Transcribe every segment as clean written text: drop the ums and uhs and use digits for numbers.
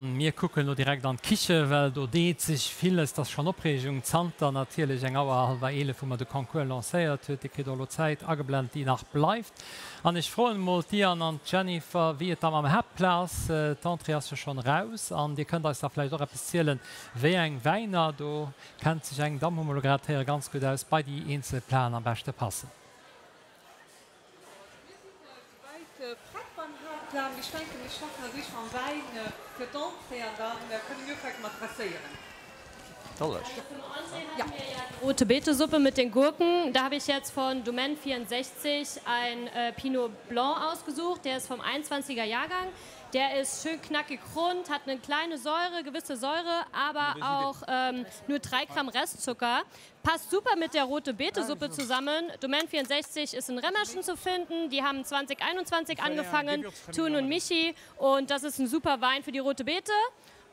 Mir kucken elo direkt an d'Kiche, well do deet sech villes. Et ass schonn Opreegung zanter natierlech eng Auer, hallwer 11, wou mer de Concours lancéiert huet. Dir kritt och elo d'Zäit ageblent, déi nach bleift. An ech froen emol d'Diane an d'Jennifer, wéi et da mam Haaptplat ass. D'Entrée ass jo schonn eraus an dir kënnt eis da vläicht och eppes zielen, wéi eng Wäiner, do kennt sech eng Damm, hu mer elo grad héieren, ganz gutt aus, bei déi eenzel Platen am beschte passen. Mir sinn souwäit prett beim Haaptplan. Ech denken, mir schaffen als éischt mam Wäin fir d'Entrée an da kënne mir ufänke mat dresséieren. Rote Beete-Suppe mit den Gurken. Da habe ich jetzt von Domaine 64 ein Pinot Blanc ausgesucht. Der ist vom 21er Jahrgang. Der ist schön knackig rund, hat eine kleine Säure, gewisse Säure, aber auch ähm, nur 3 Gramm Restzucker. Passt super mit der rote Beetesuppe zusammen. Domaine 64 ist in Remerschen zu finden. Die haben 2021 angefangen, Tun und Michi. Und das ist ein super Wein für die rote Beete.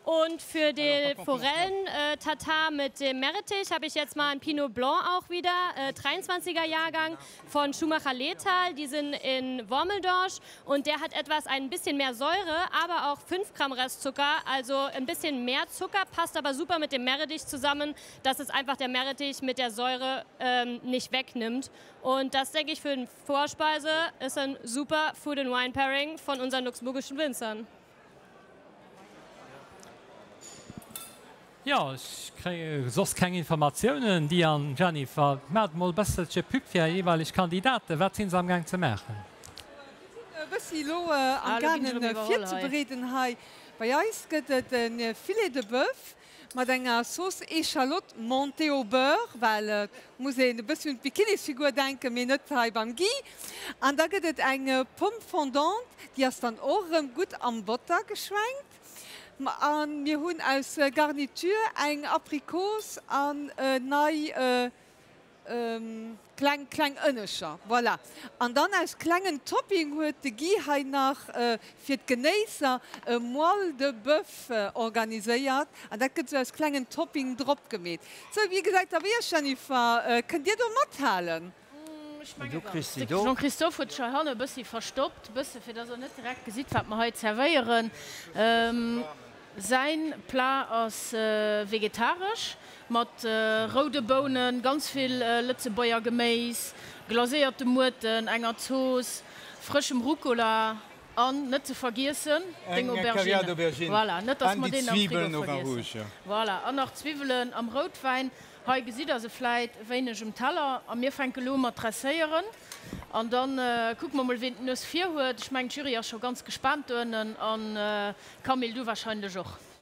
Und für den Forellen-Tatar mit dem Meerrettich habe ich jetzt mal ein Pinot Blanc auch wieder, 23er Jahrgang von Schumacher Lethal. Die sind in Wormeldange und der hat etwas ein bisschen mehr Säure, aber auch 5 Gramm Restzucker, also ein bisschen mehr Zucker, passt aber super mit dem Meerrettich zusammen, dass es einfach der Meerrettich mit der Säure ähm, nicht wegnimmt. Und das denke ich für eine Vorspeise ist ein super Food and Wine Pairing von unseren luxemburgischen Winzern. Jo, ech kréie soss keng Informatiounen. Diane, Jennifer, maacht emol e bësselche Pub fir är jeeweileg Kandidaten. Wat sinn se am Gaang ze maachen? Mir sinn e bëssi elo am gaangen virzebereeden hei. Bei eis gëtt et e Filet de boeuf mat enger Sauce échalote montée au beurre, well et muss een e bëssi un d'Bikinisfigur denken, mee net hei beim Guy. An da gëtt et eng Pomme fondante, déi ass dann och erëm gutt am Botter geschwenkt. A mir hunn aus Garniture eng Aprikos an nei kleng kleng Ënnecher. Voilà. An dann aus klengen Topping huet de Guy hei nach fir d'Genéisser e Moelle de boeuf organiséiert. An dat gëtt esou aus klengen Topping drop gemeet. Sou, wéi gesäit da bei iech, Jennifer? Kënnt Dir do mathalen? Ech menge jo. De Jean-Christophe huet sech heihanne e bëssi verstoppt, e bësse fir dass der net direkt gesitt, wat mer hei zerwéieren. Säin Plat ass vegetaresch, mat roude Bounen, ganz vill Lëtzebuerger Geméis, glaséierte Muerten, enger Zooss, frëschem Rucola an net ze vergiessen deng Aubergine. Voilà, net dass mer deen am Frigo vergiessen. Voilà, an nach Zwiwwelen am Routwäin. Hei gesitt der se vläit e wéineg um Teller. A mir fänke lo mat dresséieren an dann kucke mer mol ween d'Nues vir huet. Ech mengen d'Jury ass scho ganz gespaant doënnen an Camille du wahrscheinlech och.